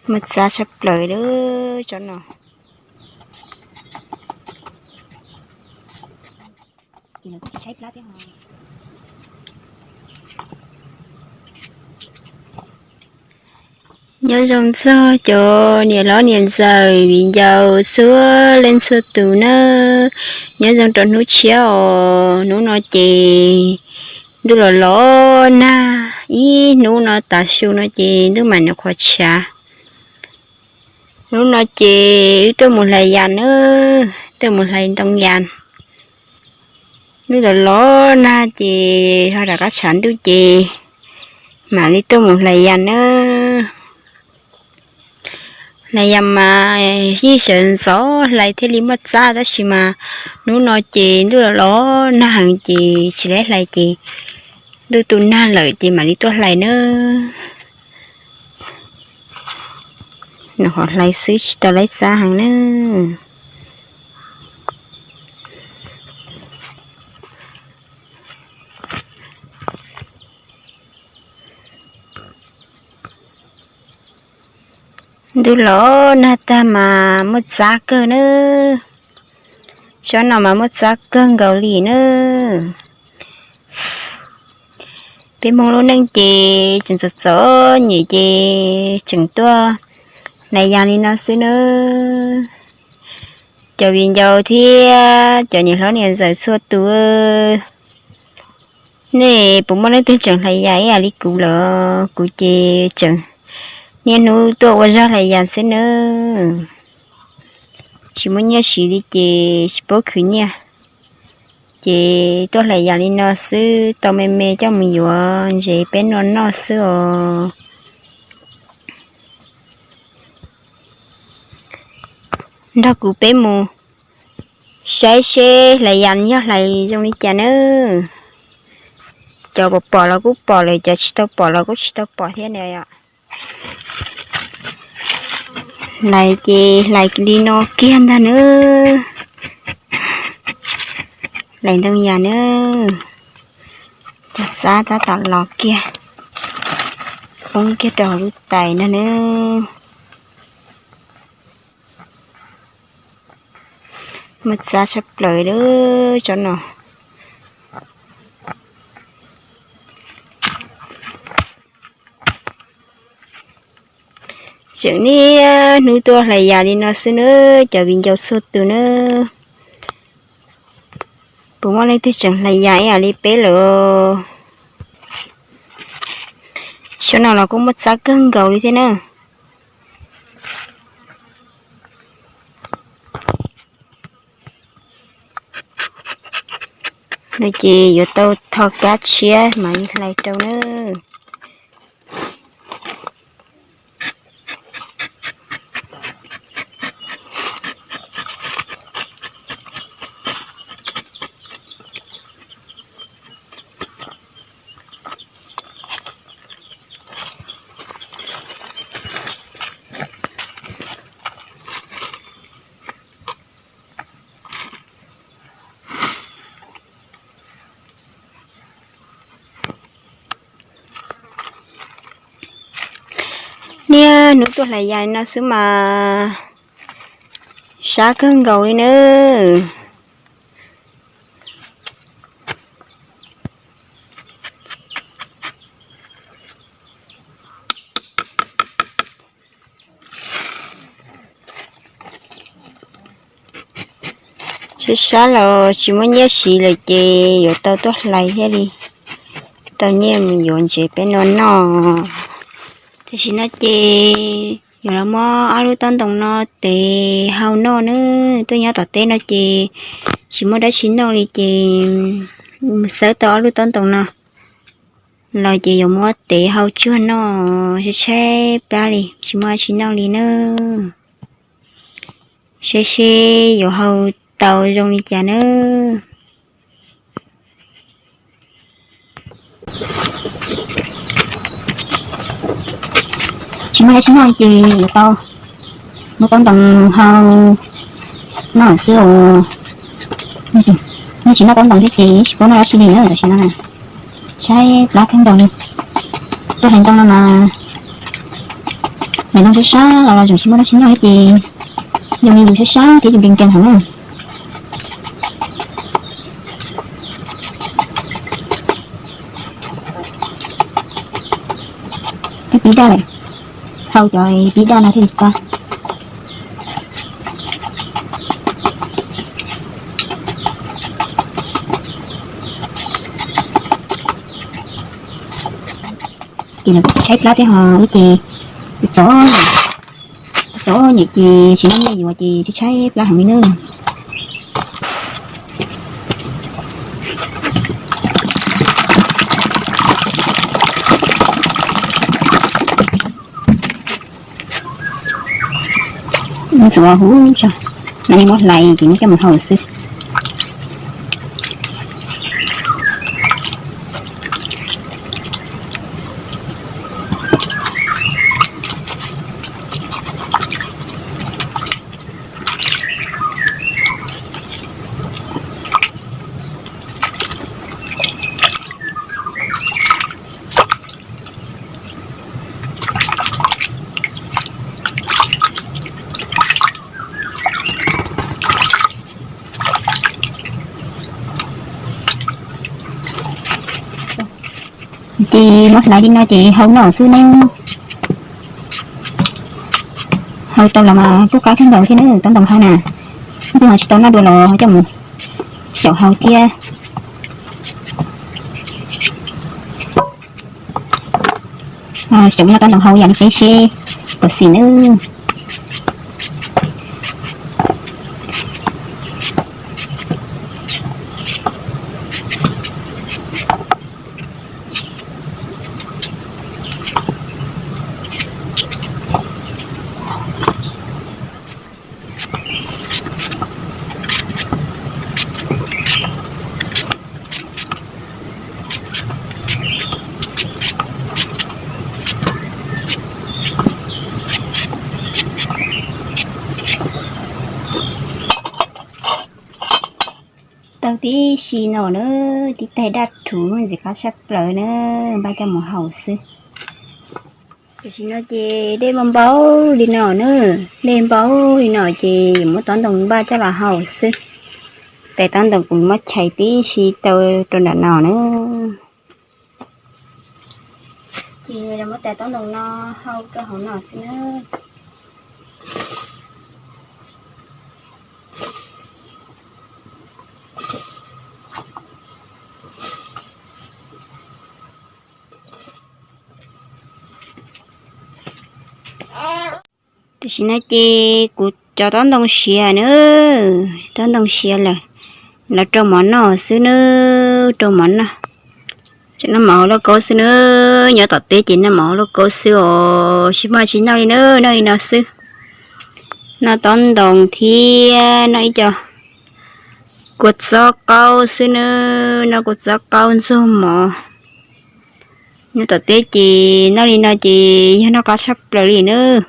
Muaj txab tshaj plaws lawm tsob no. Nyob zoo txog cov niam hlob niam ntxawm viv ncaus txhua leej txhua tus nawb. Nyob zoo rau hnub tshiab os, hnub no ces ntuj los los nag, ib hnub no tav su no ces ntuj mam nyuam qhuav tshav. Hnub no ces wb tuaj mus hlais yas nawb, tuaj mus hlais ntoo yas. Ntuj los los nag ces ho rov qab tshav ntuj ces mam li tuaj mus hlais yas nawb. Hlais yas mas yeej sawv ntxov hlais thiaj li muaj txab tab sis mas hnub no ces ntuj los los nag heev ces tsis lab hlais ces ntuj tu nag lawm ces mam li tuaj hlais nawb. Nws qhov hlais xwb tsis tau laib txab heev nawb. Ntuj los nag tag mas muaj txab kawg nawb. Tsob no mas muaj txab kawg nkaus li nawb. Peb Hmoob lub neej ces tseem txom txom nyem ces tseem tuaj hlais yas li no xwb nawb. Cov viv ncaus thiab cov niam hlob niam ntxawm txhua tus, nej puas muaj leej twg tseem hlais yas ib yam li kuv lawm? Kuv ces tseem niaj hnub tuaj ua zog hlais yas xwb nawb. Tsis muaj nyiaj siv li ces tsis paub khwv nyiaj, ces tuaj hlais yas li no xwb, tau me me coj mus yuav ntsev peb noj noj xwb os. Nrog kuv peb mus saib seb hlais yas yog hlais zoo li cas nawb. Cov pom pom los kuj pom lawm, cov tsis tau pom los kuj tsis tau pom thiab na. Hlais ces hlais li no kiag ntag nawb. Hlais ntoo yas nawb. Cov txab tab tom los kiag, poob kiag rau hauv lub tais ntag nawb. Muaj txab tshaj plaws lawm tsob no. Tseem niaj hnub tuaj hlais yas li no xwb nawb cov viv ncaus txhua tus nawb. Puas muaj leej twg tseem hlais yas ib yam li peb lawm? Tsob no los kuj muaj txab kawg nkaus li thiab na. No ces yuav tau tho kab tshiab mas hlais rau nawb. Niaj hnub tuaj hlais yas no xwb mas sab kawg nkaus li nawb. Sab sab los tsis muaj nyiaj siv lawm ces yuav tau tuaj hlais thiaj li tau nyiaj mus yuav ntsev peb noj noj. Tam sim no ces yuav los muab ob lub taub ntoo no tev hau noj nawb. Tuaj nyob tom teb no ces tsis muaj dab tsi noj li ces mus xawb tau ob lub taub ntoo no los ces yuav muab tev hau tsuag noj, tshaib tshaib plab li tsis muaj dab tsi noj li nawb. Seb seb yuav hau tau zoo li cas nawb. Tsis muaj dab tsi noj li ces yuav tau muab taub ntoo hau noj xwb os. Yog tsis muaj taub ntoo thiab ces tsis paub noj dab tsi li na tam sim no. Tshaib plab kawg nkaus li. Tuaj hlais ntoo no mas Nim no sab sab los los tseem tsis muaj dab tsi noj thiab ces zoo li yus sab sab thiab yus nkees nkees heev na. Twb pib daj lawm, hau cov pib daj no thiaj li tau. Ces lawv kuj tsis tshaib plab thiab ho ib ces txom nyem, txom nyem ces tsis muaj nyiaj yuav ces tsis tshaib plab heev li na. Ntxuav huv tso, no muab hlais ces muab coj mus hau xwb. Ces muab hlais li no ces hau noj xwb nawb. Hau tau los mas kuj qab kawg nkaus thiab nawb, tob ntoo hau na. Ib tug ho tsis tau noj dua los coj mus xyaum hau thiab. Xyaum noj tob ntoo hau yam li peb seb puas xis nawb. Tau tib si no na, tib taig daj rhuv ntxim qab tshaj plaws na, npaj coj mus hau xwb. Tam sim no ces dej npau npau li no na, dej npau li no ces yuav muab tob ntoo npaj coj los hau xwb. Tais tob ntoo kuv muab chais tib si tau rau nram no na. Ces yuav muab tais tob ntoo no hau rau hauv no xwb na. Tam sim no ces kuv cov tob ntoo siav na, tob ntoo siav lawm, los rau mov noj xwb nawb, rau mov noj. Noj mov hauv lauj kaub xwb nawb, nyob tom teb ces noj mov hauv lauj kaub xwb os, tsis muaj tsis noj li na, noj li no xwb. Noj tob ntoo thiab noj ib co kua txob qaub xwb nawb, noj kua txob qaub ntxuag mov. Nyob tom teb ces noj li no ces yog noj qab tshaj plaws li nawb.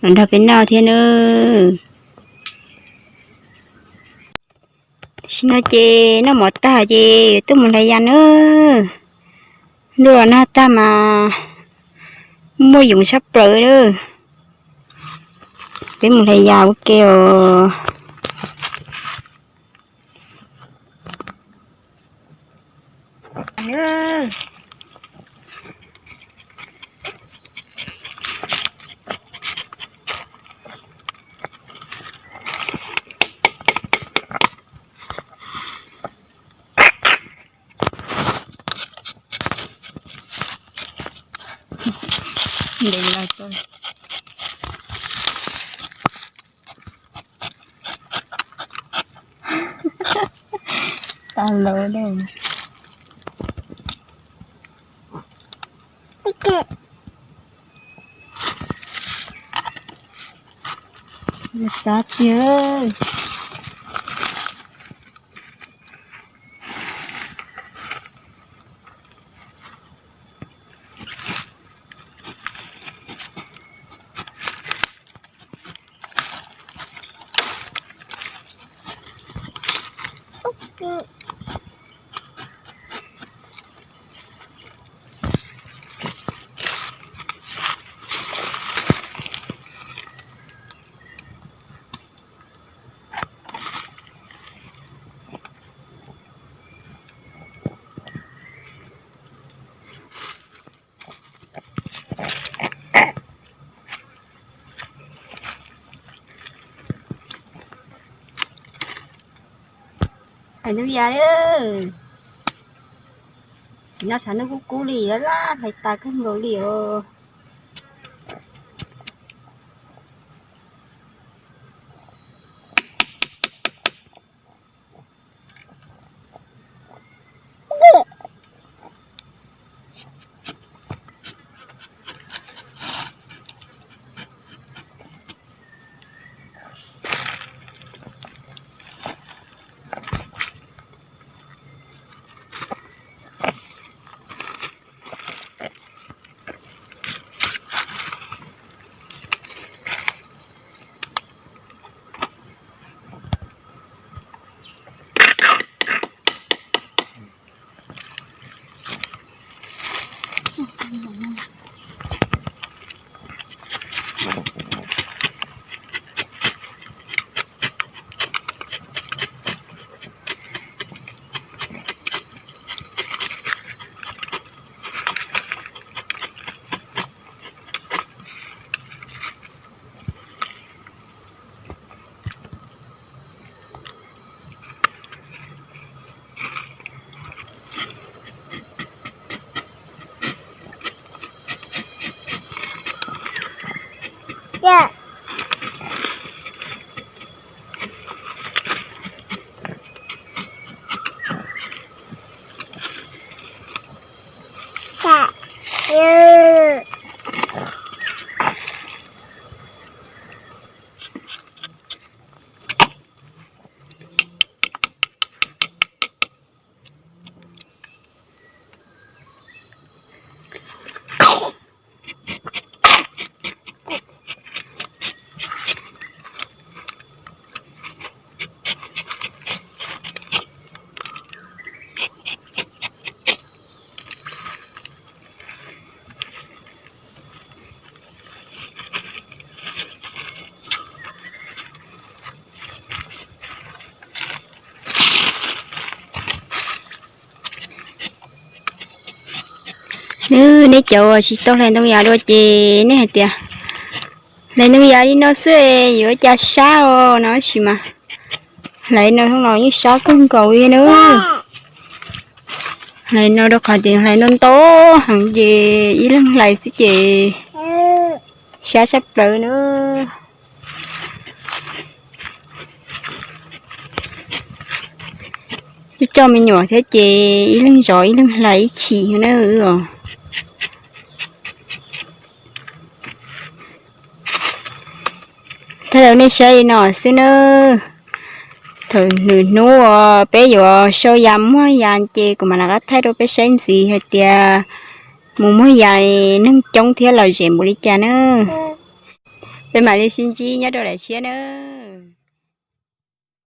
Los nrog peb noj thiab nawb. Tam sim no ces noj mov tag ces yuav tuaj mus hlais yas nawb. Ntuj los nag tag mas muaj yoov tshaj plaws lawm. Peb mus hlais yas ua ke os. Tag lawm. Xav tiag. Hnub yav, nyob tshav ntuj kub kub li lab lab hlais tas kawg nkaus li os. Nws, nej cov uas tsis tau hlais ntoo yas dua ces nej hais tias hlais ntoo yas li no xwb yuav cas sab os no, tab sis mas hlais no hnub no yeej sab kawg nkaus li na. Hlais no rau qhov tias hlais ntau ntau heev ces ib leeg hlais xwb ces sab sab plaws na. Coj coj me nyuam thiab ces ib leeg zov ib leeg hlais ib chim na os. Thaij rau nej saib li no xwb nawb. Thaum nws hnub uas peb yuav sau yas muag yas ces kuv mam rov qab thaij rau peb saib ntxiv hais tias mus muag yas neeg coob thiab lom zem npaum li cas na. Peb mam li sib ntsib nyob rau daim tshiab nawb.